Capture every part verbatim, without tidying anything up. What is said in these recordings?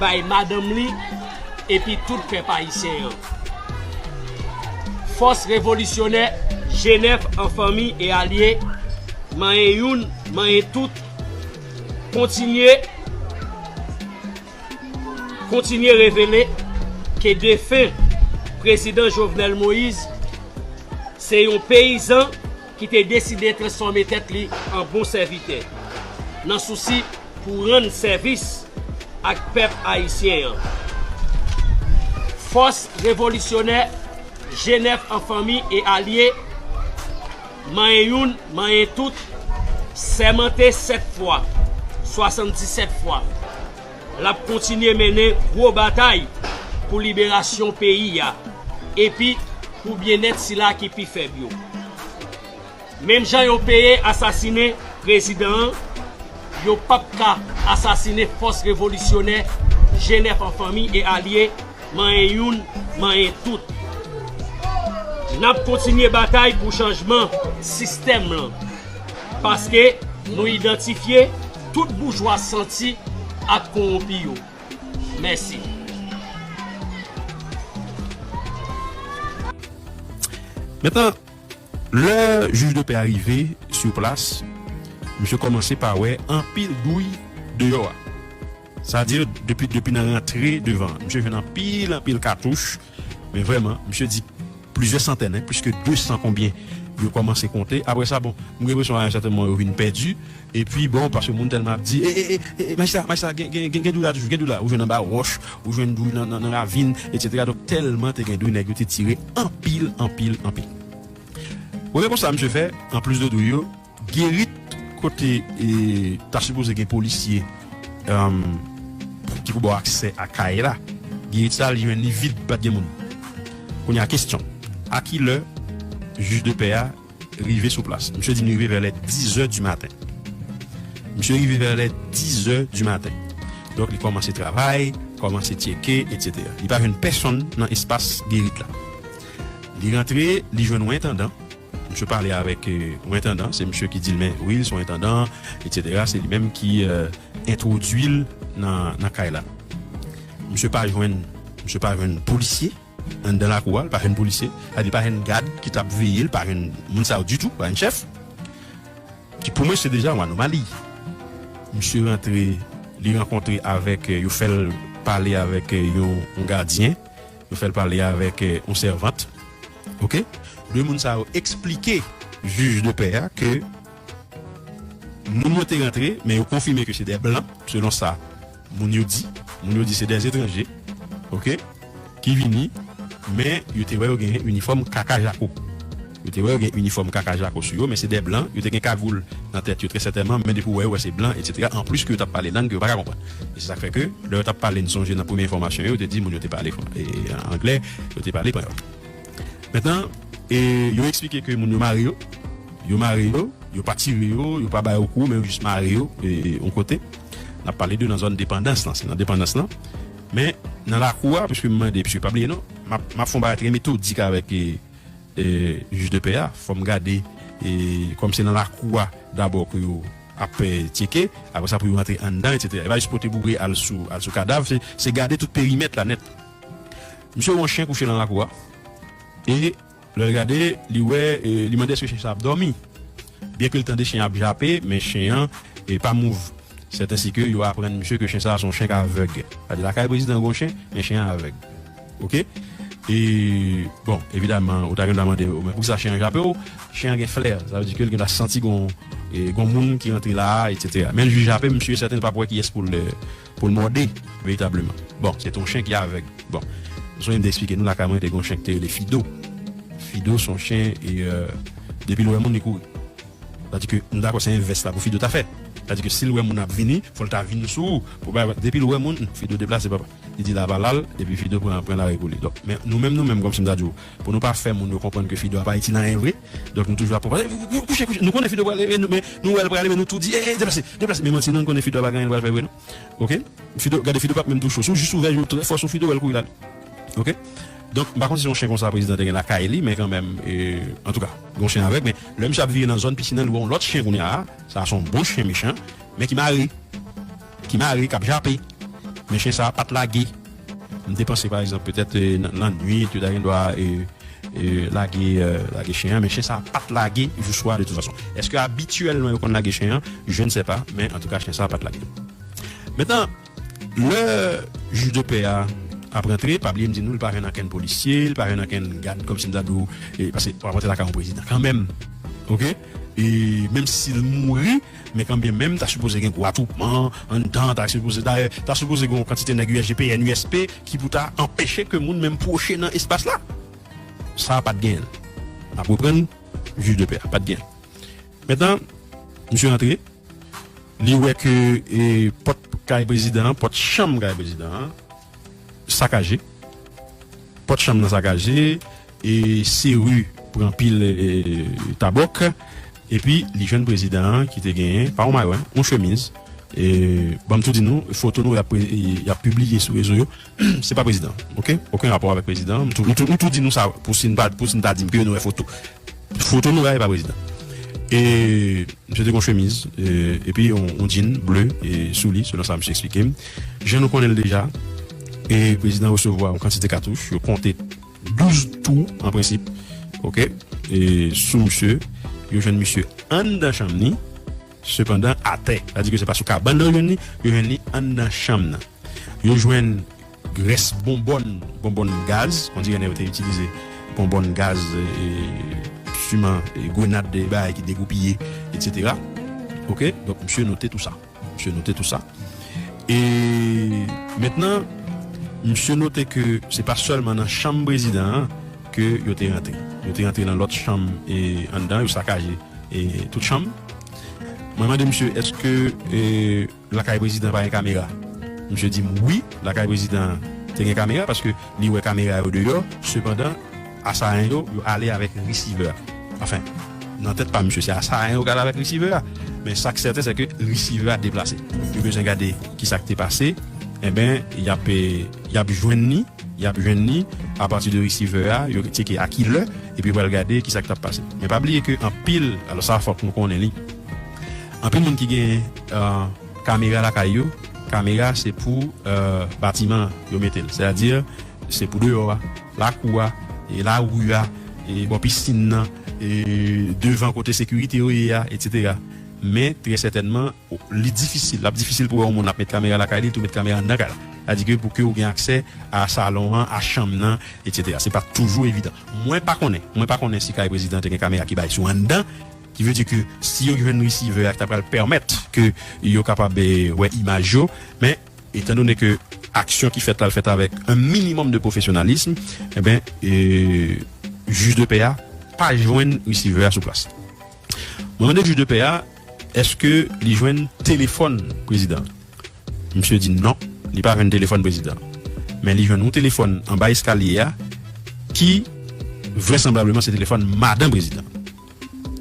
kay madanm li, epi tout pèp ayisyen an. Fòs revolisyonè G nèf an fanmi e alye, manyen youn, manyen tout, kontinye, kontinye revele ke defen prezidan Jovenel Moïse se yon peyizan ki te deside transfòme tèt li an bon sèvitè, nan sousi pou rann sèvis ak pèp ayisyen an. Fòs revolisyonè G nèf an fanmi e alye, manyen youn, manyen tout, sèmante sèt fwa, swasanndisèt fwa, l ap kontinye mennen gwo batay pou liberasyon peyi a, epi pou byennèt sila ki pi fèb yo. Menm jan yo peye asasinen prezidan an, yo p ap ka asasinen fòs revolisyonè G nèf an fanmi e alye, manyen youn, manyen tout. N ap kontinye batay pou chanjman sistèm lan, paske nou idantifye tout boujwa santi ak kowonpi yo. Mèsi. Mentnan, lè jij de pè a rive sou plas, misye kòmanse pa wè anpil douy deyò a. Sa di, depi, depi nan rantre devan, misye jwenn anpil, anpil katouch. Men vrèman, misye di plizyè santèn, hein, plis ke de san konbyen yo kòmanse konte. Apre sa, bon, m gen enpresyon a yon sèten moman yo vin pèdi. Epi, bon, paske moun tèlman ap di, e, e, e, e, majistra, majistra, gen, gen, gen, gen douy la toujou, gen douy la. Ou jwenn anba wòch, ou jwenn douy nan, nan, nan ravin, etsetera. Donk, tèlman te gen douy, nèg yo te tire anpil, anpil, anpil. Premye konsta misye fè, anplis de douy yo, gerit kote e, ta sipoze gen polisye, um, ki pou ba w aksè a kay la, gerit sa, li jwenn li vid, pa t gen moun. Kounye a, kesyon, a ki lè jij de pè a rive sou plas? Misye di m rive vè lè dizè di maten. Misye rive vè lè dizè di maten. Donk, li kòmanse travay, kòmanse tcheke, etsetera. Li pa jwenn pèsonn nan espas gerit la. Li rantre, li jwenn yon entandan. Misye pale avèk, euh, yon entandan. Se misye ki di l, men wi, l se yon entandan, etsetera. Se li menm ki, euh, entwodui l nan, nan kay la. Misye pa jwenn, misye pa jwenn polisye anndan lakou a, li pa jwenn polisye. Sa di, li pa jwenn gad ki t ap veye l, pa jwenn moun sa yo ditou, pa jwenn chèf. Ki pou mwen, se deja yon anomali. Misye rantre, li rankontre avèk, euh, yo fè l pale avèk, euh, yon, yon gadyen, yo fè l pale avèk, euh, yon sèvant. Oke? De moun sa yo eksplike jij de pè a ke moun yo te rantre, men yo konfime ke se de blan, selon sa moun yo di. Moun yo di se de etranje, oke, ki vini, men yo te wè yo gen inifòm kaka jako. Yo te wè yo gen inifòm kaka jako sou yo, men se de blan, yo te gen kagoul nan tèt yo, trè sètènman, men depi w wè yo, w wè se blan, etsetera. Anplis ke yo t ap pale lang ke yo pa ka konprann. E se sa k fè ke, lè yo t ap pale, n sonje nan premye enfòmasyon yo, yo te di moun yo te pale fran-, e, anglè, yo te pale panyòl. Mentnan, e, yo eksplike ke moun yo mare yo, yo mare yo, yo pa tire yo, yo pa ba yo kou, men yo jis mare yo, e, e, yon kote. N ap pale de nan zòn Depandans lan, se nan Depandans lan. Men, nan lakou a, piske m mande, piske pa bliye non, m ap, m ap fè yon bagay trè metodik avèk, e, e, jij de pè a, fò m gade, e, kòm se nan lakou a dabò ke yo ap, e, tcheke, apre sa pou yo rantre anndan, etsetera. E pa jis pote boure al sou, al sou kadav, se, se gade tout perimèt la nèt. Misye wè yon chen kouche nan lakou a, e lè l gade, li wè, e, li mande èske chen sa ap dòmi. Byenke l tande chen ap jape, men chen an, e, pa mouv. Sèt ensi ke yo aprann misye ke chen sa a se yon chen k avèg. Sa di lakay prezidan gen yon chen, men chen an avèg. Oke? E, bon, evidaman, ou ta gen dwa mande, men poukisa chen an jape w? Chen an gen flè, sa vle di ke l gen dwa santi gon, e, gon moun ki rantre la a, etsetera. Men l jis jape, misye sèten l p ap wè kiyès pou l, pou l mòde, veritableman. Bon, se te yon chen ki avèg. Bon, m sonje m te eksplike nou lakay mwen te gen yon chen ki te rele Fido. Fido se yon chen, e, e, depi l wè moun, li kouri. Sa di ke, m dakò, se envès la pou Fido ta fè. Sa di ke si l wè moun ap vini, fò l ta vin sou ou. Pou bay, depi l wè moun, Fido deplase, papa. Li di l a pa l al, epi Fido pran, pran lari pou li. Donk, men nou menm, nou menm, kòmsi m ta di w, pou nou pa fè moun yo konprann ke Fido a pa iti nan anyen vre. Donk, nou toujou ap pran, kouche, kouche. Nou konnen Fido prale, men nou, men nou wè l prale, men nou tou di, e, e, deplase, deplase. Men manti, non, nou konnen Fido a pa gen anyen l pral fè vre, non. Oke? Fido, gade, Fido p ap menm touche w. Si w jis ouvè je w trè fò sou Fido, w wè l kouri l ale. Oke? Donk, m pa konn si se yon chen konsa prezidan te gen lakay li, men kanmenm, e, antouka, gen yon chen avèg, men lè misye ap vire nan zòn Pisin an, li wè yon lòt chen kounye a, sa se yon bon chen mechan, men ki mare. Ki mare, k ap jape. Men chen sa a pa t lage. M te panse, pa egzanp, petèt, e, nan, nan nwit, yo ta gen dwa, e, e, lage, e, lage chen an, men chen sa a pa t lage jou swa de tout fason. Èske abityèlman yo konn lage chen an? Je ne sais pas, men antouka, chen sa a pa t lage. Mentnan, lè jij de pè a ap rantre, pa bliye m di nou, li pa jwenn ankenn polisye, li pa jwenn ankenn gad, kòmsi m ta di w, e, paske w ap rantre lakay yon prezidan kanmenm. Oke? E menm si l mouri, men kanmenm, ta sipoze gen gwo atwoupman anndan, ta sipoze, dayè, ta sipoze gen yon kantite nèg U S G P N, U S P, ki pou ta anpeche ke moun menm pwoche nan espas la. Sa a pa t genyen. N ap reprann jij de pè a, pa t genyen. Mentnan, misye rantre, li wè ke, e, pòt kay prezidan an, pòt chanm kay prezidan an, sakaje. Pòt chanm nan sakaje, e seri pran pil, e, tabòk, epi li jwenn prezidan an ki te genyen, pa yon mayo, en, yon chemiz. E, ban m tou di nou, foto nou y ap, y ap pibliye sou rezo yo, se pa prezidan, oke? Okenn rapò avèk prezidan. M tou, m tou, m tou di nou sa pou si n pa, pou si n ta di m ke nou wè foto. Foto nou la, e pa prezidan. E misye te gen yon chemiz, e, epi yon, yon djin ble, e, sou li, selon sa misye eksplike m. Jan nou konnen l deja, e prezidan resevwa yon kantite katouch, yo konte douz tou, an prensip, oke, e sou misye, yo jwenn misye anndan chanm ni, sepandan atè. Sa di ke se pa sou kabann nan yo jwenn li, yo jwenn li anndan chanm nan. Yo jwenn rès bonbòn, bonbòn gaz, on dirait nèg yo te itilize bonbòn gaz, e, siman, e, grenad, e, bagay ki degoupiye, et cetera. Oke? Donk, misye note tou sa. Misye note tou sa. E mentnan, misye note ke se pa sèlman nan chanm prezidan an ke yo te rantre. Yo te rantre nan lòt chanm, e, anndan, yo sakaje, e, tout chanm. Mwen mande misye, èske, e, lakay prezidan pa gen kamera? Misye di m wi, lakay prezidan te gen kamera, paske li wè kamera yo deyò, sepandan, asayan yo, yo ale avèk resivè a. Anfen, nan tèt pa misye, se asayan yo k ale avèk resivè a. Men sa k sèten, se ke resivè a deplase. Yo bezwen gade ki sa k te pase. Enben, y ap, e, y ap jwenn li, y ap jwenn li apati de resivè a, yo tcheke a ki lè, epi yo pral gade ki sa k t ap pase. Men pa bliye ke anpil, alò sa fòk nou konnen li, anpil moun ki gen, e, kamera lakay yo, kamera se pou, e, batiman yo mete l. Sètadi, se pou deyò a, lakou a, e lari a, e bò pisin nan, e devan kote sekirite yo ye a, et cetera. Men, trè sètènman, li difisil, l ap difisil pou wè yon moun ap met kamera lakay li, tou met kamera anndan kay la. Sètadi ke pou ke ou gen aksè a salon an, a chanm nan, et cetera. Se pa toujou evidan. Mwen pa konnen, mwen pa konnen si kay prezidan te gen kamera ki bay sou anndan, ki vle di ke si yo jwenn resivè a ki ta pral pèmèt ke yo kapab, e, wè imaj yo, men etandone ke aksyon ki fèt la, l fèt avèk un minimum de professionnalisme, enben, e, jij de pè a pa jwenn resivè a sou plas. Mwen mande jij de pè a, èske li jwenn telefòn prezidan? Misye di non, li pa jwenn telefòn prezidan. Men li jwenn yon telefòn anba eskalye a ki vrèsanblableman se telefòn madan prezidan.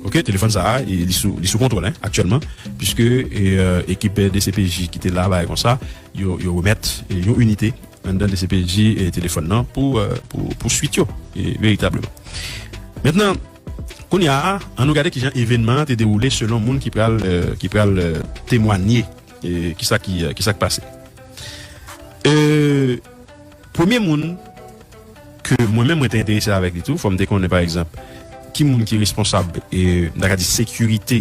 Oke, telefòn sa a, e, li sou, li sou kontwòl, en, aktyèlman, piske, e, e, ekip D C P J ki te la, bagay konsa, yo, yo remèt, e, yon inite anndan D C P J, e, telefòn nan pou, e, pou, pou swit yo, e, veritableman. Mentnan, kounye a, ann nou gade kijan evènman an te dewoule selon moun ki pral, e, ki pral, e, temwanye, e, kisa ki, e, kisa k pase. E, premye moun ke mwen menm mwen te enterese avèk li tou, fò m te konnen, pa egzanp, ki moun ki responsab, e, m ta ka di, sekirite,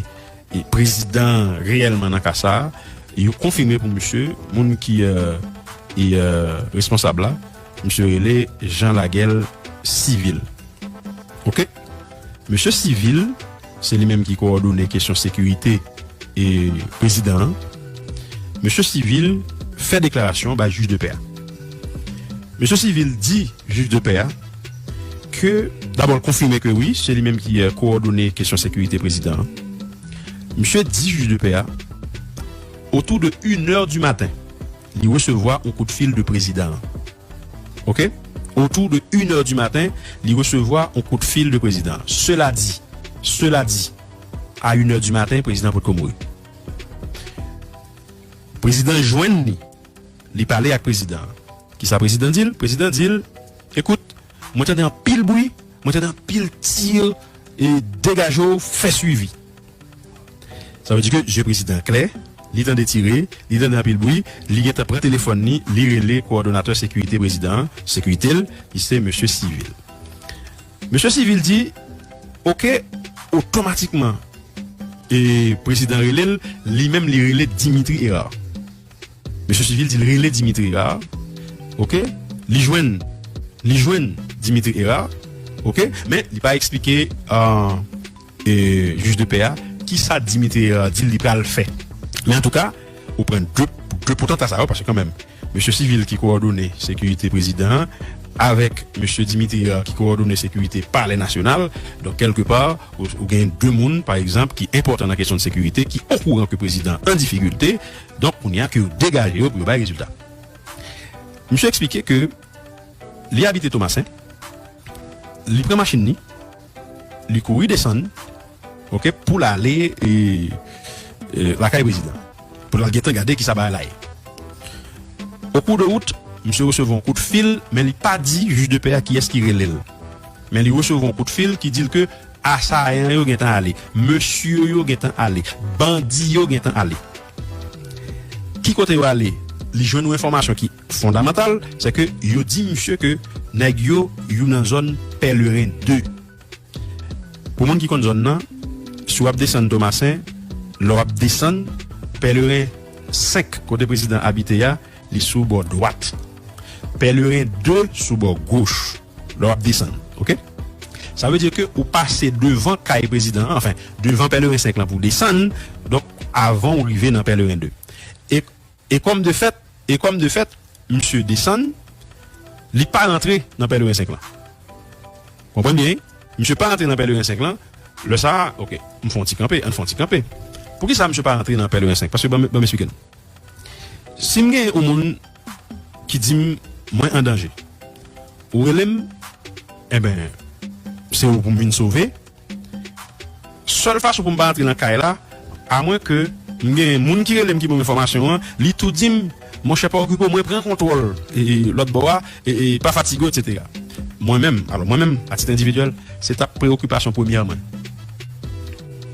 e, prezidan an reyèlman nan ka sa a, yo konfime pou misye, moun ki, e, e, e, responsab la, misye rele Jean Laguel Civil. Oke? Mesye Civil, se li menm ki kowòdone kesyon sekirite, e, prezidan an. Mesye Civil fè deklarasyon bay jij de pè a. Mesye Civil di jij de pè a ke, dabò, l konfime ke wi, se li menm ki, e, kowòdone kesyon sekirite prezidan an. Misye di jij de pè a, autour de une heure du matin, li resevwa yon kout fil de prezidan an. Oke? Autour de une heure du matin, li resevwa yon kout fil de prezidan an. Cela dit, cela dit, à une heure du matin, prezidan potko mouri. Prezidan jwenn li, li pale ak prezidan an. Kisa prezidan di l? Prezidan di l, ekout, mwen tande anpil bri, mwen tande anpil tir, e degaje w, fè swivi. Sa vle di ke je prezidan klè, li tande tire, li tande anpil bri, li gentan pran telefòn li, li rele kowòdonatè sekirite prezidan an, sekirite l, ki se mesye Civil. Mesye Civil di, oke, otomatikman, e prezidan rele l, li menm li rele Dimitri Hérard. Mesye Civil di l rele Dimitri Hérard, oke, li jwenn, li jwenn Dimitri Hérard, oke, men li pa eksplike, euh, e, jij de pè a, kisa Dimitri Hérard di l li pral fè. Men antouka, ou pran de, de potanta sa yo, paske kanmenm, mesye Civil ki kowòdone sekirite prezidan an, avèk mesye Dimitri Hérard ki kowòdone sekirite Palè Nasyonal, donk, kèlkepa, ou, ou gen de moun, pa egzanp, ki enpòtan nan kesyon de sekirite, ki okouran ke prezidan an an difikilte, donk, kounye a, ke yo degaje yo pou yo bay rezilta. Misye eksplike ke li abite Tomasen, li pran machin li, li kouri desann, oke, pou l ale, e, e, lakay prezidan, pou l al gentan gade kisa bagay la ye. Au cours de route, misye resevwa yon kout fil, men li pa di jij de pè a kiyès ki rele l. Men li resevwa yon kout fil ki di l ke asayan yo gentan ale, mesye yo gentan ale, bandi yo gentan ale. Ki kote yo ale? Li jwenn yon enfòmasyon ki fondamantal, se ke yo di misye ke nèg yo, yo nan zòn Pèleren de. Pou moun ki konn zòn nan, si w ap desann Tomasen, lè w ap desann Pèleren senk, kote prezidan abite a, li sou bò dwat. Pèleren de sou bò goch, lè w ap desann, oke? Sa vle di ke ou pase devan kay prezidan an, anfen, devan Pèleren senk lan pou w desann, donk, avan w rive nan Pèleren de. E, e kòm de fèt, e kòm de fèt, misye desann, li pa rantre nan Pèleren senk lan. Konprann byen, wi? Misye pa rantre nan Pèleren senk lan. Lè sa a, oke, m fè yon ti kanpe, ann fè yon ti kanpe. Poukisa misye pa rantre nan Pèleren senk? Paske ban m, ban m eksplike nou. Si m gen yon moun ki di m, mwen an danje, ou rele m, enben, se ou pou m vin sove. Sèl fason pou m pa rantre nan kay la, amwen ke m gen moun ki rele m ki ban m enfòmasyon an, li tou di m, monchè, pa okipe w, mwen pran kontwòl, e, e, lòt bò a, e, e, pa fatige w, etsetera. Mwen menm, alò, mwen menm, a tit endividyèl, se t ap preyokipasyon premyè mwen.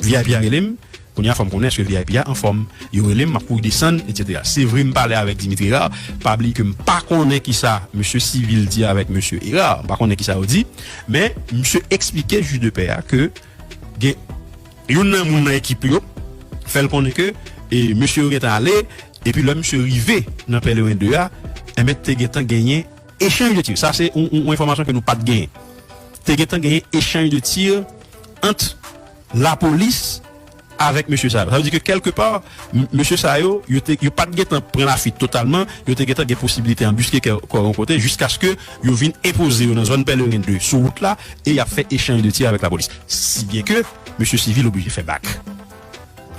V I P a rele m, kounye a fò m konnen èske V I P a anfòm. Yo rele m, m ap kouri desann, etsetera. Se vre, m pale avèk Dimitri Hérard, pa bliye ke m pa konnen kisa mesye Civil di avèk mesye Hérard, m pa konnen kisa yo di, men misye eksplike jij de pè a ke gen youn nan moun nan ekip yo fè l konnen ke, e, mesye yo gentan ale, epi lè misye rive nan Pèleren de a, enben, te gentan genyen echanj de tir. Sa se yon, yon, yon enfòmasyon ke nou pa t genyen. Te gentan genyen echanj de tir ant lapolis avèk mesye sa yo. Sa vle di ke kèlkepa, m-, mesye sa yo, yo te, yo pa t gentan pran lafuit totalman, yo te gentan gen posiblite anbiske kè-, kò yon kote, jiskaske yo vin enpoze yo nan zòn Pèleren de sou wout la, e y ap fè echanj de tir avèk lapolis. Si byen ke mesye Civil oblije fè bak.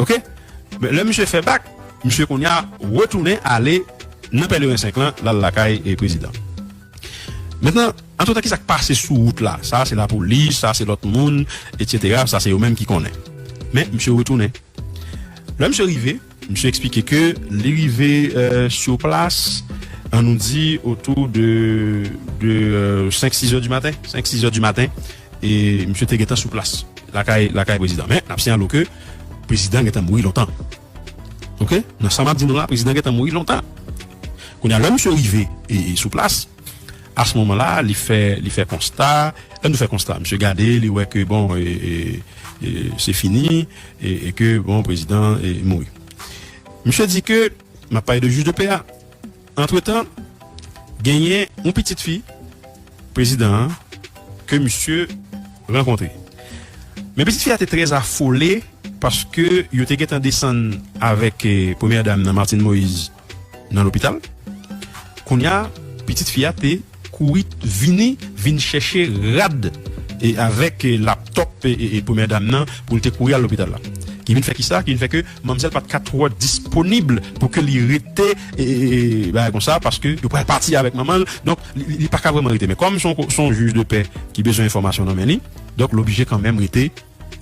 Oke? Men lè misye fè bak, misye kounye a retounen ale nan Pèleren senk lan, l al lakay, e, prezidan. Mentnan, antretan, kisa k pase sou wout la? Sa se lapolis, sa se lòt moun, etsetera. Sa se yo menm ki konnen. Men, misye retounen. Lè misye rive, misye eksplike ke li rive, euh, sur place, ann nou di, otou de, de, euh, senk, sis è di maten, senk, sis è di maten, e misye te gentan sou plas, lakay, lakay prezidan. Men, n ap siyale w ke prezidan gentan mouri lontan. Oke? Nan sa m ap di nou la, prezidan gentan mouri lontan. Kounye a, lè misye rive e, e sou plas, a se moman la, li fè, li fè konsta, lè nou fè konsta, misye gade, li wè ke, bon, e, e, e, se fini, e, e ke, bon, prezidan, e, mouri. Misye di ke, m ap pale de jij de pè a, antretan, genyen yon pitit fi prezidan an ke misye rankontre. Men pitit fi a te trè afole paske yo te gentan desann avèk, eh, premyè dam nan, Martine Moïse, nan lopital. Kounye a, pitit fi a te kouri vini, vin chèche rad, e avèk, eh, laptop, e, e, e premyè dam nan pou l te kouri al lopital la. Ki vin fè kisa? Ki vin fè ke manmzèl pa t ka twò disponib pou ke li rete, e, e, e, bagay konsa, paske yo pral pati avèk manman l. Donk, li, li, li pa ka vrèman rete. Men kòm se yon, se yon jij de pè ki bezwen enfòmasyon nan men li, donk, l oblije kanmenm rete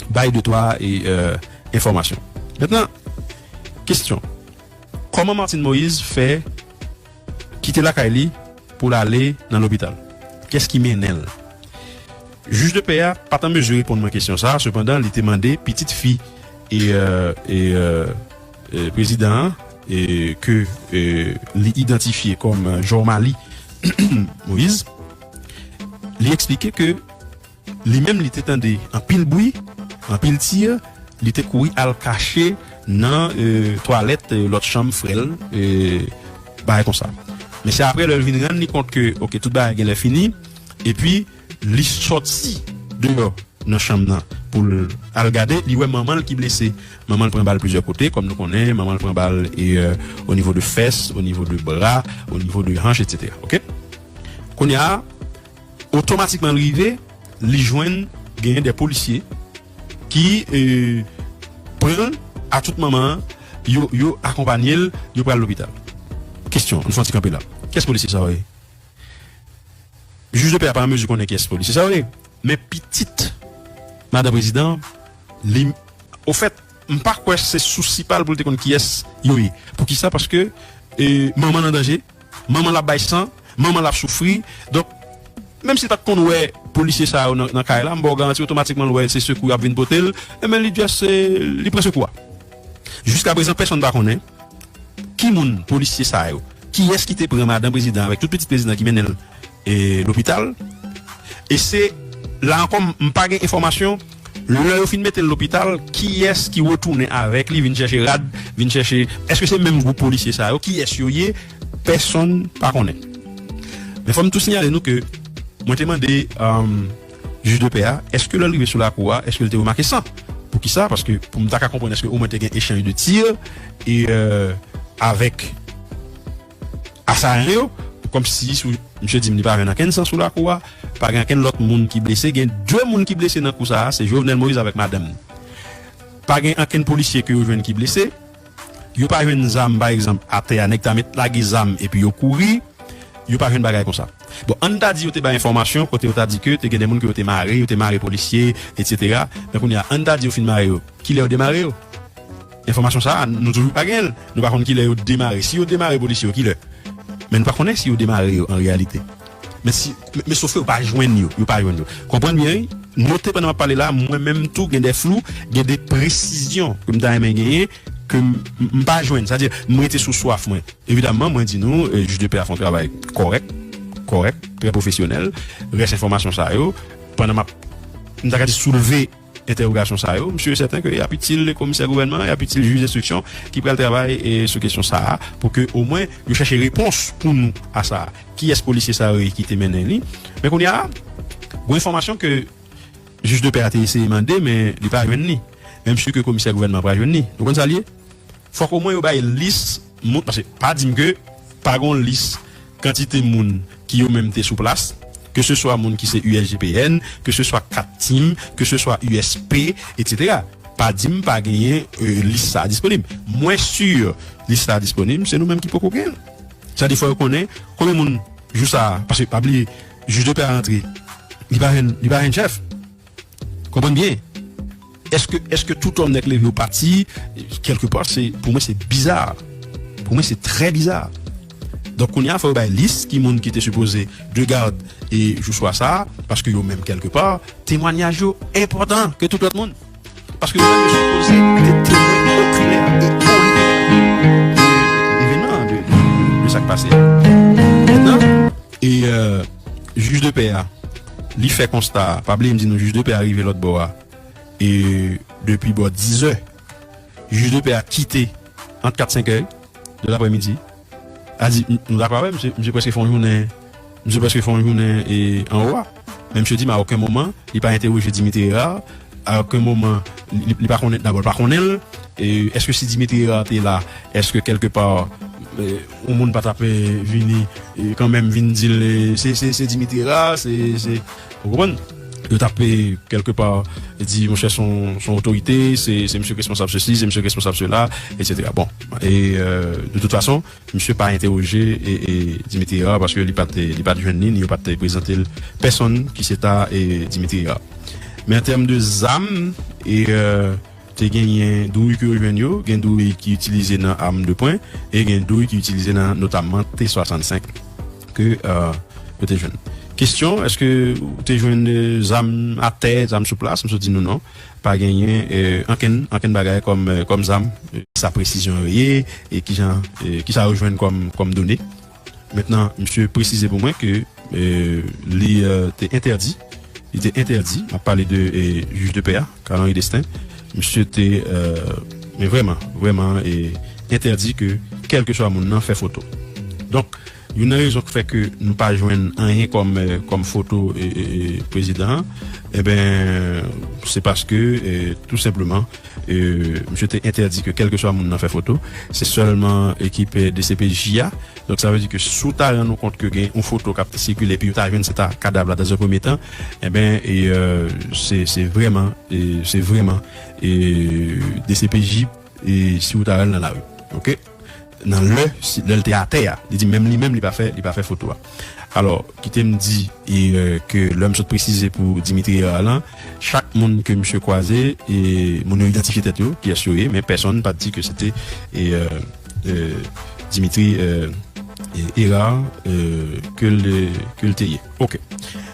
bay de twa, e, euh, enfòmasyon. Mentnan, kesyon. Kòman Martine Moïse fè kite lakay li pou l ale nan lopital? Kiyès ki mennen l? Jij de pè a pa t an mezi reponn mwen kesyon sa a, sepandan, li te mande pitit fi e, euh, e, euh, e, prezidan an, e, ke, e, li idantifye kòm, e, Jormaly Moïse, li eksplike ke li menm li te tande anpil bri, anpil tir, li te kouri al kache nan, e, twalèt, e, lòt chanm frè l, e, bagay konsa. Men se apre lè l vin rann li kont ke, oke, tout bagay genlè fini, epi li sòti deyò nan chanm nan pou l al gade, li wè manman l ki blese. Manman l pran bal plizyè kote, kòm nou konnen, manman l pran bal e, e, o nivo de fès, o nivo de bra, o nivo de hanch, etsetera. Oke? Kounye a, otomatikman l rive, li jwenn genyen de polisye ki, e, pran l a tout moman, yo, yo akonpanye l, yo pral lopital. Kesyon, nou fè yon ti kanpe la. Kiyès polisye sa yo ye? Jij de pè a pa an mezi konnen kiyès polisye sa yo ye. Men pitit madan prezidan, li, ofèt, m pa kwè se sousi pa l pou l te konn kiyès yo ye. Poukisa? Paske, e, manman l an danje, manman l ap bay san, manman l ap soufri. Donk, menm si l pa t konn wè polisye sa yo nan, nan kay la, m ba w garanti otomatikman l wè se sekou y ap vin pote l, enben li just, e, li pran sekou a. Jiskaprezan, pèsonn pa konnen ki moun polisye sa yo, kiyès ki te pran madan prezidan avèk tout pitit prezidan ki mennen l, e, lopital. E se la ankò, m, m pa gen enfòmasyon, lè yo fin mete l lopital, kiyès ki retounen avèk li, vin chèche rad, vin chèche, èske se menm gwoup polisye sa yo, kiyès yo ye, pèsonn pa konnen. Men fò m tou siyale nou ke mwen te mande, um, jij de pè a, èske lè l rive sou lakou a, èske l te remake san? Poukisa? Paske pou m ta ka konprann, èske omwen te gen echanj de tir e, e, avèk asayan yo, kòmsi sou, misye di m li pa jwenn ankenn san sou lakou a, pa gen ankenn lòt moun ki blese, gen de moun ki blese nan kou sa a, se Jovenel Moïse avèk madanm li. Pa gen ankenn polisye ke yo jwenn ki blese, yo pa jwenn zam, pa egzanp, atè a, nèg ta met lage zam epi yo kouri, yo pa jwenn bagay konsa. Bon, ann ta di yo te bay enfòmasyon kote yo ta di ke te gen de moun ke yo te mare, yo te mare polisye, etsetera. Men kounye a, ann ta di yo fin mare yo, kilè yo demare yo? Enfòmasyon sa a, nou toujou pa gen l. Nou pa konn kilè yo demare. Si yo demare polisye yo, kilè? Men nou pa konnen si yo demare yo an reyalite. Men si, men, men sof ke yo pa jwenn yo, yo pa jwenn yo. Konprann byen, wi. Note pandan m ap pale la, mwen menm tou gen de flou, gen de presizyon ke m ta renmen genyen, ke m, m, m pa jwenn. Sa di, m rete sou swaf mwen. Evidamman, mwen di nou, e, jij de pè a fè yon travay kòrèk, kòrèk, trè pwofesyonèl. Rès enfòmasyon sa yo, pandan m ap, m ta ka di soulve entèwogasyon sa yo, m si e sèten ke y ap itil komisè gouvènman, y ap itil jij enstriksyon ki pral travay, e, sou kesyon sa a, pou ke omwen yo chèche repons pou nou a sa a. Kiyès polisye sa yo ye ki te mennen li? Men kounye a, gen enfòmasyon ke jij de pè a te eseye mande, men li pa jwenn li. Men m si ke komisè gouvènman pral jwenn li. Nou konn sa l ye? Fòk omwen yo bay lis moun, paske pa di m ke pa gon lis kantite moun ki yo menm te sou plas, ke se swa moun ki se U S G P N, ke se swa kat tim, ke se swa U S P, etsetera. Pa di m pa genyen, e, lis sa a disponib. Mwen si lis sa a disponib, se nou menm ki poko genyen l. Sa di fò yo konnen konbyen moun jou sa a, paske pa bliye, jij de pè a rantre, li pa jwenn, li pa jwenn chèf. Konprann byen. Èske, èske tout òm nèk leve yo pati, kèlke pa, se, pou mwen, se biza. Pou mwen, se trè biza. Donk, kounye a, fò yo bay lis ki moun ki te sipoze de gad e jou swa sa a, paske yo menm, kèlke pa, temwanyaj yo enpòtan ke tout lòt moun. Paske yo menm, yo sipoze te temwen okilè e orijinè de evenman, de, de, de sa k pase a. Mentnan, e, e, jij de pè a, li fè konsta a. Pa bliye m di nou, jij de pè a rive lòt bò a, e, depi bò dizè. Jij de pè a kite ant kat, senk è de laprèmidi. A di, m, nou dakò avè m, misye, misye prèske fè yon jounen, misye prèske fè yon jounen, e, anwo a. Men misye di m a okenn moman, li pa entèwoje Dimitri Hérard, a okenn moman, li, li pa konnen, dabò, li pa konnen l. E, èske si Dimitri Hérard te la, èske kèlke pa, e, yon moun pa t ap, e, vini, e, kanmenm vin di l, e, se, se, se Dimitri Hérard, se, se, ou konprann? Yo t ap, e, kèlke pa, di, monchè, se yon, se yon otorite, se, se misye k responsab sesi, se misye k responsab sela, etsetera. Bon, e, e, de tout fason, misye pa entèwoje, e, e, Dimitri Hérard, paske li pa t, li pa t jwenn li, ni yo pa t prezante l pèsonn ki se ta, e, Dimitri Hérard. Men an tèm de zam, e, e, te genyen dwouy ke yo jwenn yo, gen dwouy ki itilize nan arm de poing, e gen dwouy ki itilize nan notamman T swasannsenk ke, e, yo te jwenn. Kesyon, èske ou te jwenn, e, zam atè, zam sou plas? M sot di nou non. pa genyen, eh, ankenn, ankenn bagay kòm, eh, kòm zam. Eh, sa presizyon yo ye, e kijan, eh, kisa yo jwenn kòm, kòm done. Mentnan, misye presize pou mwen ke, eh, li, eh, te entèdi, li te entèdi, m ap pale de, eh, jij de pè a, Carl Henry Destin, misye te, eh, men vrèman, vrèman, eh, entèdi ke kèlkeswa moun nan fè foto. Donk, youn nan rezon ki fè ke nou pa jwenn anyen kòm, eh, kòm foto, eh, eh, eh, prezidan an, enben, se paske, eh, tou senpleman, eh, misye te entèdi ke kèlkeswa moun nan fè foto. Se sèlman ekip, eh, D C P J a. Donk, sa vle di ke si w ta rann ou kont ke gen yon foto k ap sikile, epi yo ta jwenn se ta kadav la dans un premier temps, enben, e, eh, se, se vrèman, eh, se vrèman, eh, D C P J, eh, si w ta rann nan lari. Oke? Nan lè, si, lè l te atè a, li di menm li menm, li pa fè, li pa fè foto a. Alò, kite m di, e, eh, ke lè m sot presize pou Dimitri Hérard lan, chak moun ke misye kwaze, e moun yo idantifye tèt yo, kiyès yo ye, men pèsonn pa t di ke se te, e, eh, eh, Dimitri, eh, eh, Hérard, eh, ke l, ke l te ye. Oke.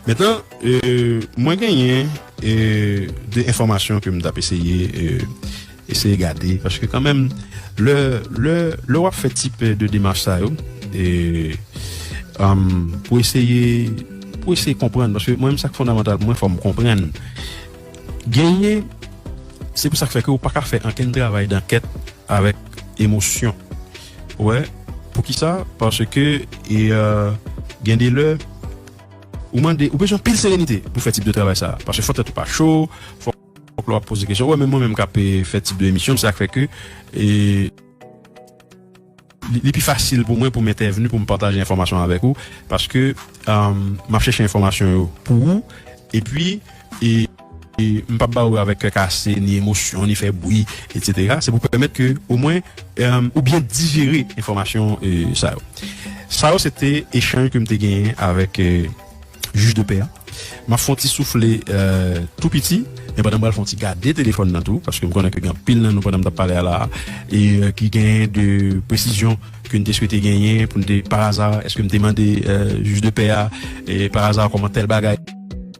Mentnan, eh, mwen genyen, eh, de enfòmasyon ke m t ap eseye, eh, eseye gade, paske kanmenm, lè, lè, lè w ap fè tip de demach sa yo, e, um, pou eseye, pou eseye konprann, paske mwen menm sa k fondamantal pou mwen, fò m konprann. Genyen, se pou sa k fè ke ou pa ka fè ankenn travay dankèt avèk emosyon. Ou wè, poukisa? Paske, e, euh, gen de lè, ou mande, ou bezwen anpil serenite pou fè tip de travay sa. Paske fò tèt ou pa cho, fò, fòk lè w ap poze kesyon. Ou wè, menm mwen menm k ap, e, fè tip de emisyon, se sa k fè ke, e, li, li pi fasil pou mwen pou m entèvni, pou m pataje enfòmasyon avèk ou, paske, um, m ap chèche enfòmasyon yo pou ou, epi, e, e m p ap ba ou avèk kè kase, ni emosyon, ni fè bri, etsetera. Se pou pèmèt ke, omwen, um, ou byen dijere enfòmasyon, e, sa yo. Sa yo, se te echanj ke m te genyen avèk, e, jij de pè a. M ap fè yon ti soufle, eh, tou piti, men pandan m pral fè yon ti gade telefòn nan tou, paske m konnen ke gen anpil nan nou pandan m t ap pale a la, e, eh, ki gen de presizyon ke n te swete genyen pou n te, pa aza, èske m te mande, eh, jij de pè a, e pa aza, kòman tèl bagay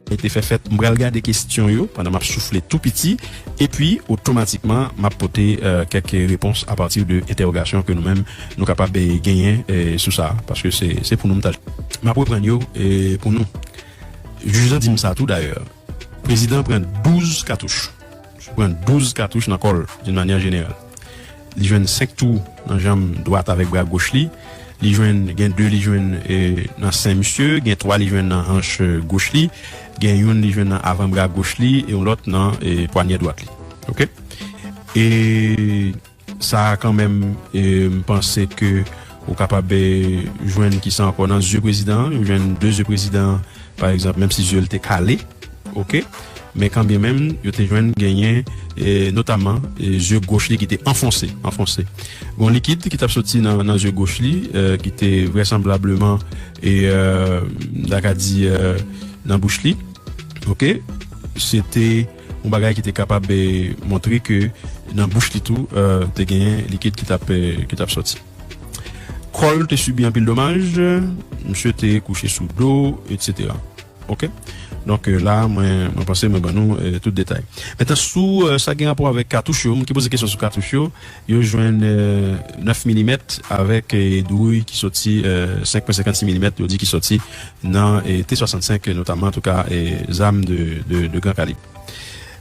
te fè fèt. M pral gade kesyon yo pandan m ap soufle tou piti, epi otomatikman, m ap pote, eh, kèk repons apati de entèwogasyon ke nou menm nou kapab, eh, genyen, eh, sou sa, paske se, se pou nou m t al. M ap reprann yo, eh, pou nou. Jij lan di m sa tou dayè. Prezidan pran douz katouch. Misye pran douz katouch nan kò l, d'une manière générale. Li jwenn senk twou nan janm dwat avèk bra goch li. Li jwenn, gen de li jwenn, eh, nan sen misye, gen twa li jwenn nan hanch, eh, goch li, gen youn li jwenn nan avan bra goch li, e yon lòt nan, eh, pwanyè dwat li. Oke? E sa a kanmenm, eh, m panse ke ou kapab, eh, jwenn kisa ankò nan zye prezidan an, yo jwenn de zye prezidan an, pa egzanp, menm si zye l te kale, oke, men kanmenm, yo te jwenn genyen, eh, notamman, eh, zye goch li ki te anfonse, anfonse. Gon likid ki t ap soti nan, nan zye goch li, eh, ki te vrèsanblableman, e, eh, m ta ka di, eh, nan bouch li, oke, se te yon bagay ki te kapab, eh, montre ke nan bouch li tou, eh, te genyen likid ki t ap, eh, ki t ap soti. Kò l te sibi anpil domaj, misye te kouche sou do, etsetera. Oke? Donk, eh, la, mwen, mwen panse mwen ban nou, eh, tout detay. Mentnan, sou, eh, sa gen rapò avèk katouch yo, moun ki poze kesyon sou katouch yo, yo jwenn, eh, nèf milimèt avèk, eh, dwouy ki soti, eh, senk pwen senkannsis milimèt, yo di ki soti nan, eh, T swasannsenk, notamman, antouka, eh, zam de, de, de gran kalib.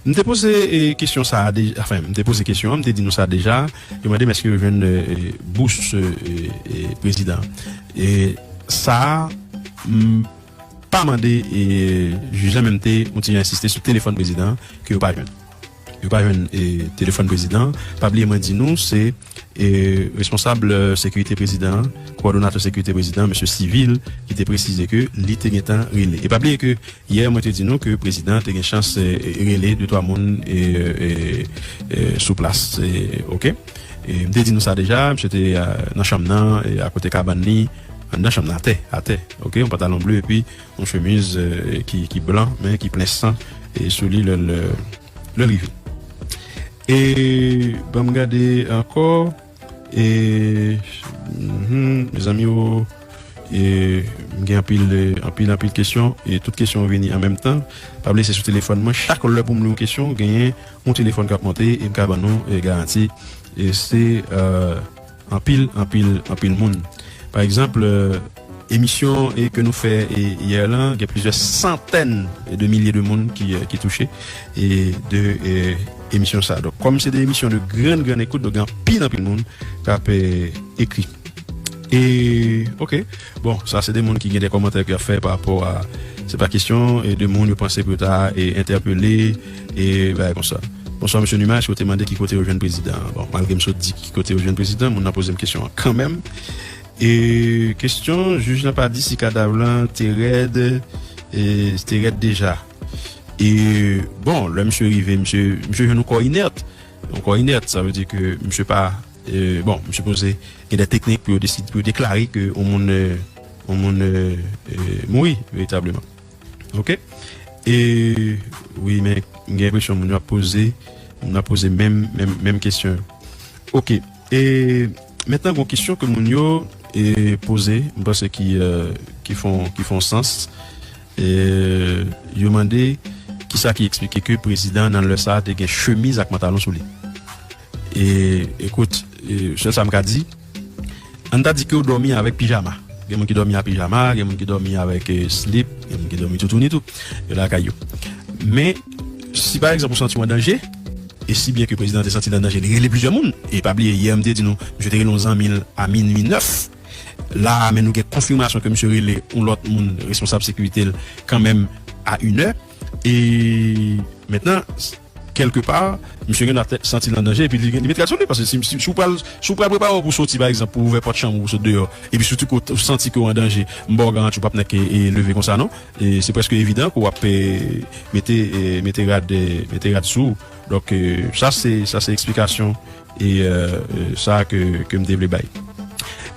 M te poze, eh, kesyon sa a deja, anfen, m te poze kesyon an, m te di nou sa deja, yo mande m èske yo jwenn, eh, eh, bous, eh, eh, prezidan. E sa a, m pa mande, eh, jij lan, men m te yon ti jan ensiste sou telefòn prezidan an, ke yo pa jwenn. Yo pa jwenn, eh, telefòn prezidan an. Pa bliye mwen di nou, se, eh, responsab, eh, sekirite prezidan an, kowòdonatè sekirite prezidan an, mesye Civil, ki te presize ke li te gentan rele. E pa bliye ke yè, mwen te di nou ke prezidan an te gen chans, eh, rele de twa moun, eh, eh, eh, sou plas, eh, oke? E m te di nou sa deja, misye te, eh, nan chanm nan, eh, akote kabann li, anndan chanm nan, atè, atè, oke? Yon pantalon ble epi yon chemiz, eh, ki, ki blan, men ki plen san, e sou li lè l, lè l rive. E ban m gade ankò, e, mhm, mezanmi, o, E, m gen anpil, e, anpil, anpil kesyon, e tout kesyon yo vini an menm tan. Pa bliye se sou telefòn mwen. Chak lè pou m li yon kesyon, genyen yon telefòn k ap monte, e m ka ban nou, e, garanti. E se, e, anpil, anpil, anpil moun. Pa egzanp, e, emisyon, e, ke nou fè, e, yè lan, gen plizyè santèn de milye de moun ki, e, ki touche, e, de, e, emisyon sa. Donk, kòm se de emisyon de grann, grann ekout, donk gen anpil, anpil moun k ap, e, ekri. E, oke. Bon, sa se de moun ki gen de kòmantè ki ap fè pa rapò a, se pa kesyon, e, de moun yo panse pou yo ta, e, entèpele, e, bagay konsa. Bonswa, mesye Numa, èske w te mande ki kote yo jwenn prezidan an? Bon, malgre m sot di ki kote yo jwenn prezidan, moun nan poze m kesyon an kanmenm. E, kesyon, jij lan pa di si kadav lan te rèd, e, te rèd deja. E, bon, lè misye rive, misye, misye jwenn yon kò inèt. Yon kò inèt, sa vle di ke misye pa, e, bon, misye poze gen de teknik pou yo deside, pou yo deklare ke yon moun, e, yon moun, e, e, mouri veritableman. Oke? E, wi, men m gen enpresyon moun yo ap poze, moun ap poze menm, menm, menm kesyon yo. Oke. E, mentnan, gon kesyon ke moun yo, e, poze, m panse ki, e, ki fon, ki fon sans. E, yo mande kisa ki eksplike ke prezidan nan lè sa a te gen chemiz ak pantalon sou li. E, ekout, e, sèl sa m ka di, ann ta di ke w dòmi avèk pijama. Gen moun ki dòmi a pijama, gen moun ki dòmi avèk, e, slip, gen moun ki dòmi toutouni tou. Yo lakay yo. Men, si pa egzanp ou santi w an danje, e si byen ke prezidan te santi l an danje, li rele plizyè moun. E pa bliye, yè m te di nou, misye te rele yon zanmi l a minui nèf. La a, men nou gen konfimasyon ke misye rele yon lòt moun, responsab sekirite l, kanmenm a inè. E mentnan, kèlkepa, misye gen dwa tè-, santi l an danje, epi li, li mete rad sou li, paske si, si, si w pral, si w pral prepare w pou soti, pa egzanp, pou ouvè pòt chanm ou pou sot deyò, epi sitou ke w santi ke w an danje, m ba w garanti w p ap nèk e, e leve konsa non. E se prèske evidan ke w ap, e, mete, e, mete rad, e, mete rad sou ou. Donk, e, sa se, sa se eksplikasyon e, e, e, sa ke, ke m te vle bay.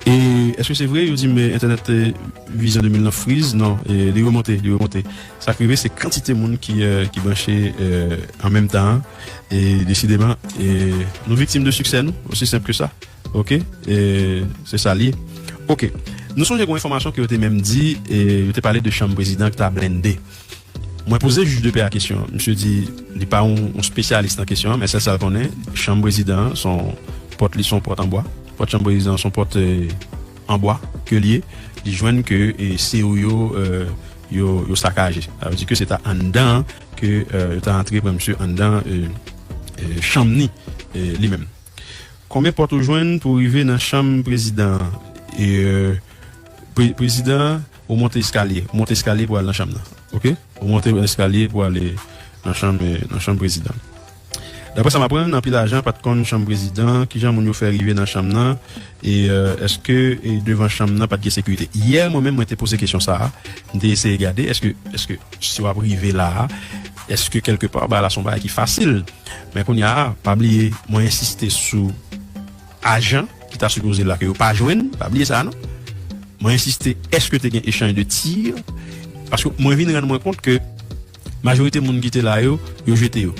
E èske se vre, yo di m, e, entènèt, e, Vision de mil nan friz? Non, e, li remonte, li remonte. Sa k rive, se kantite moun ki, e, ki branche, e, an menm tan an. E desideman, e, nou viktim de siksè nou, osi senp ke sa. Oke? E se sa l ye. Oke. Nou sonje gen yon enfòmasyon ke yo te menm di, e, yo te pale de chanm prezidan ki ta blende. Mwen poze jij de pè a kesyon an. Misye di li pa yon, yon spesyalis nan kesyon an, men sèl sa l konnen, chanm prezidan an, se yon pòt li, se yon pòt an bwa. Pòt chanm prezidan an, se yon pòt, e, an bwa ke l ye. Li jwenn ke, e, seri yo, e, yo, yo sakaje. Sa vle di ke se ta anndan an ke, e, yo ta antre pran misye anndan, e, e, chanm ni, e, li menm. Konbyen pòt ou jwenn pou w rive nan chanm prezidan an? E, e, pre-, prezidan an, ou monte eskalye. Ou monte eskalye pou al nan chanm nan. Oke? Ou monte eskalye pou ale nan chanm, e, nan chanm prezidan. Daprè sa m aprann, anpil ajan pa t konn chanm prezidan. Kijan moun yo fè rive nan chanm nan? E, e, èske, e, devan chanm nan pa t gen sekirite? Yè, mwen menm, mwen te poze kesyon sa a. M te eseye gade, èske, èske si w ap rive la a, èske kèlkepa, bagay la se yon bagay ki fasil? Men kounye a, pa bliye, mwen ensiste sou ajan ki ta sipoze la ke yo pa jwenn, pa bliye sa non. Mwen ensiste, èske te gen echanj de tir? Paske mwen vin rann mwen kont ke majorite moun ki te la yo, yo jete yo.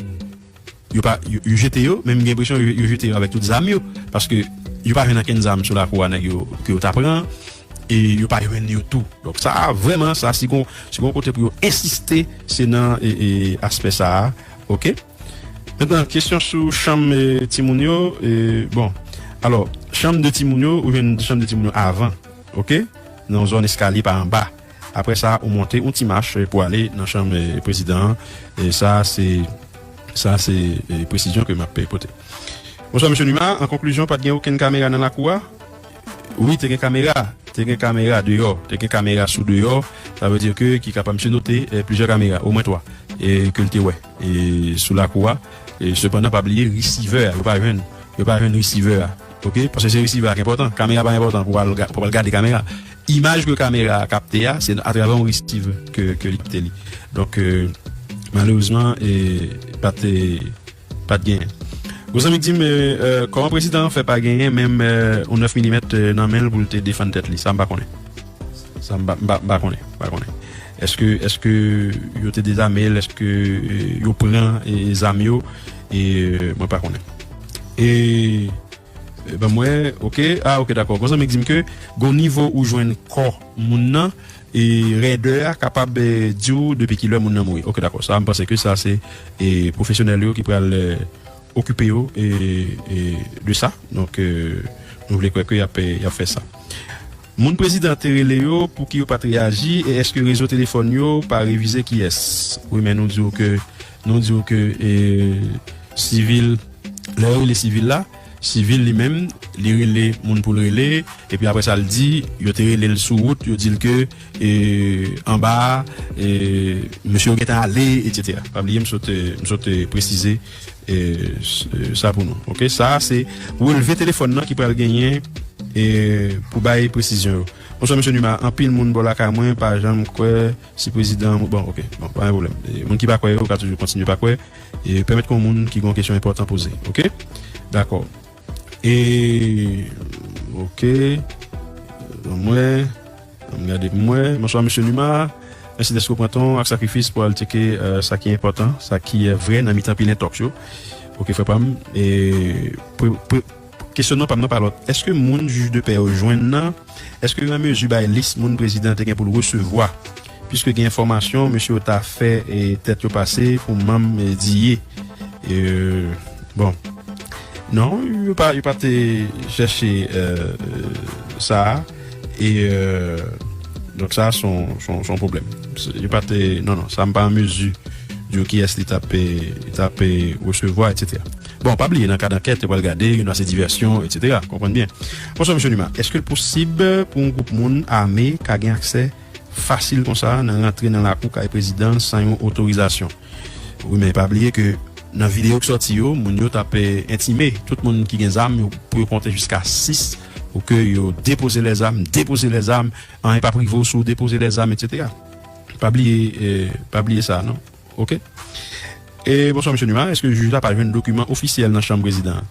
Yo pa, yo, yo jete yo, men m gen enpresyon yo, yo jete yo avèk tout zam yo. Paske yo pa jwenn ankenn zam sou lakou a nèg yo, ke yo ta pran, e yo pa jwenn yo tou. Donk sa a, vrèman, sa, si gon, si gon kote pou yo ensiste, se nan, e, e, aspè sa a. Oke? Mentnan, kesyon sou chanm, e, timoun yo, e, bon. Alò, chanm de timoun yo, ou jwenn chanm de timoun yo avan, oke? Nan yon zòn eskalye pa anba. Apre sa, ou monte yon ti mach, e, pou ale nan chanm, e, prezidan an. E sa, se, sa, se, e, presizyon ke m ap, e, pote. Bonswa, mesye Numa. An konklizyon, pa t gen okenn kamera nan lakou a? Wi, te gen kamera. Te gen kamera deyò. Te gen kamera sou deyò. Sa vle di ke ki kapab, misye note, e, plizyè kamera, omwen twa, e, ke l te wè, e, sou lakou a. E, sepandan, pa bliye, risivè a, yo pa jwenn, yo pa jwenn risivè a. Oke? Paske se risivè a ki enpòtan. Kamera pa enpòtan pou al ga-, pou al gade kamera. Imaj ke kamera a kapte a, se atravè yon risivè ke, ke li kapte li. Donk, e, malerezman, e, pa t, e, pa t genyen. Yon zanmi di m, e, e, kòman prezidan an fè pa genyen menm, e, yon nèf milimèt, e, nan men l pou l te defann tèt li? Sa m pa konnen. Sa m pa, m pa, m pa konnen, m pa konnen. Èske, èske yo te dezame l? Èske, e, yo pran, e, zam yo? E, e, mwen pa konnen. E, Ban mwen, ok. Ah, ok, dakò. Gon zanmi k di m ke gon nivo ou jwenn kò moun nan, e rèdè a kapab, eh, di w depi ki lè moun nan mouri. Ok, dakò. Sa, m panse ke sa se, eh, pwofesyonèl yo ki pral, eh, okipe yo, eh, eh, de sa. Donk, eh, nou vle kwè ke y ap, eh, y ap fè sa. Moun prezidan te rele yo, pouki yo pa t reyaji, e èske rezo telefòn yo pa revize kiyès? Wi, men nou di w ke, nou di w ke, eh, sivil, lè yo rele sivil la, sivil li menm, li rele moun pou l rele, epi apre sa l di, yo te rele l sou wout, yo di l ke, eh, anba a, eh, mesye yo gentan ale, etsetera. Pa bliye, m sot, eh, m sot, eh, presize, eh, s-, eh, sa pou nou. Ok, sa se relve telefòn nan ki pral genyen, eh, pou bay presizyon yo. Bonswa, mesye Numa, anpil moun bò lakay mwen pa janm kwè si prezidan, bon, ok, bon, pa gen pwoblèm. Eh, moun ki pa kwè yo ka toujou kontinye pa kwè. E pèmèt ke yon moun ki gen yon kesyon enpòtan poze. Ok? Dakò. E, ok. Ban mwen, ban m gade pou mwen. Bonswa, mesye Numa. Mèsi dèske w pran tan w ak sakrifis pou al tcheke, eh, sa ki enpòtan, sa ki, eh, vrè nan mitan pil entòks yo. Ok, frè pa m. E, pre-, pre-, kesyonman pa m nan pa lòt. Èske moun jij de pè yo jwenn nan, èske yo an mezi bay lis moun prezidan te gen pou l resevwa? Piske gen enfòmasyon, mesye yo ta fè, eh, tèt yo pase pou manm, eh, diye. Eh, bon. Non, yo pa, yo pa te chèche, eh, sa a. E, eh, donk sa a se yon, se yon, se yon pwoblèm. Se, yo pa te, non, non, sa m pa an mezi di w kiyès li t ap, eh, li t ap, eh, resevwa, etsetera. Bon, pa bliye, nan kad ankèt, yo pral gade, youn nan se divèsyon, etsetera. Konprann byen. Bonswa, mesye Numa. Èske l posib pou yon gwoup moun ame ka gen aksè fasil konsa nan rantre nan lakou kay prezidan san yon otorizasyon? Wi, men pa bliye ke nan videyo k sòti yo, moun yo t ap, eh, entime tout moun ki gen zam yo pou yo konte jiska sis pou ke yo depoze lèzam, depoze lèzam, anyen p ap rive w si w depoze lèzam, etsetera. Pa bliye, eh, pa bliye sa, non. Ok? E bonswa, mesye Numa. Èske jij la pa jwenn dokiman ofisyèl nan chanm prezidan an?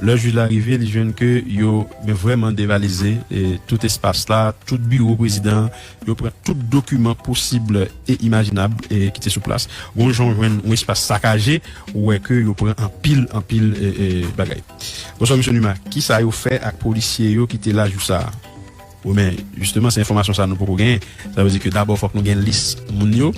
Lè jij la rive, li jwenn ke yo, men, vrèman devalize, eh, tout espas la, tout biwo prezidan an, yo pran tout dokiman posib e imajinab, eh, ki te sou plas. Gon jan w jwenn yon espas sakaje, ou wè ke yo pran anpil, anpil, eh, eh, bagay. Bonswa, mesye Numa. Kisa yo fè ak polisye yo ki te la jou sa a? Wi, men, jisteman, se enfòmasyon sa a nou poko genyen. Sa vle di ke dabò, fòk nou gen lis moun yo.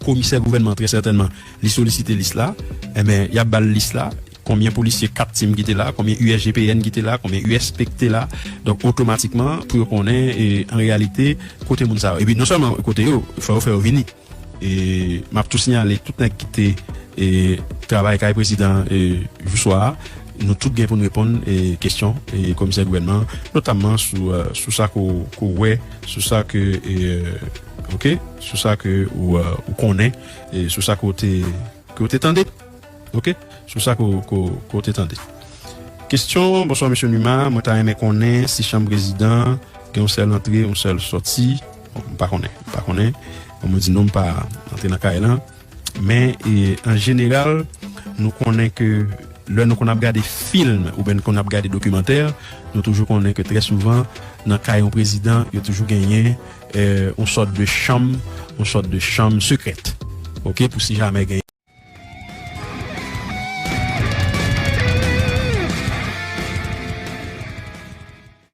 Komisè gouvènman, trè sètènman, li solisite lis la. Enben, y ap ba l lis la. Konbyen polisye kat tim ki te la, konbyen U S G P N ki te la, konbyen U S P ki te la. Donk, otomatikman, pou yo konnen, e, an reyalite, kote moun sa yo. Epi, non sèlman kote yo, fò yo fè yo vini. E m ap tou siyale tout nèg ki te, e, travay kay prezidan, e, jou swa a, nou tout gen pou n reponn, e, kesyon, e, komisè gouvènman, notamman sou, e, sou sa ke w, ke w wè, sou sa ke, e, ok, sou sa ke ou, e, ou konnen, e, sou sa ke w te, ke w te tande, ok, sou sa ke w, ke w, ke w te tande. Kesyon, bonswa, mesye Numa, mwen ta renmen konnen si chanm prezidan gen yon sèl antre, yon sèl sòti. Bon, m pa konnen, m pa konnen. Bon, mwen di nou, m pa antre nan kay lan. Men, e, an jeneral, nou konnen ke lè nou konn ap gade fim oubyen nou konn ap gade dokimantè, nou toujou konnen ke trè souvan, nan kay yon prezidan, yo toujou genyen, e, yon sòt de chanm, yon sòt de chanm sekrèt. Ok, pou si jamè genyen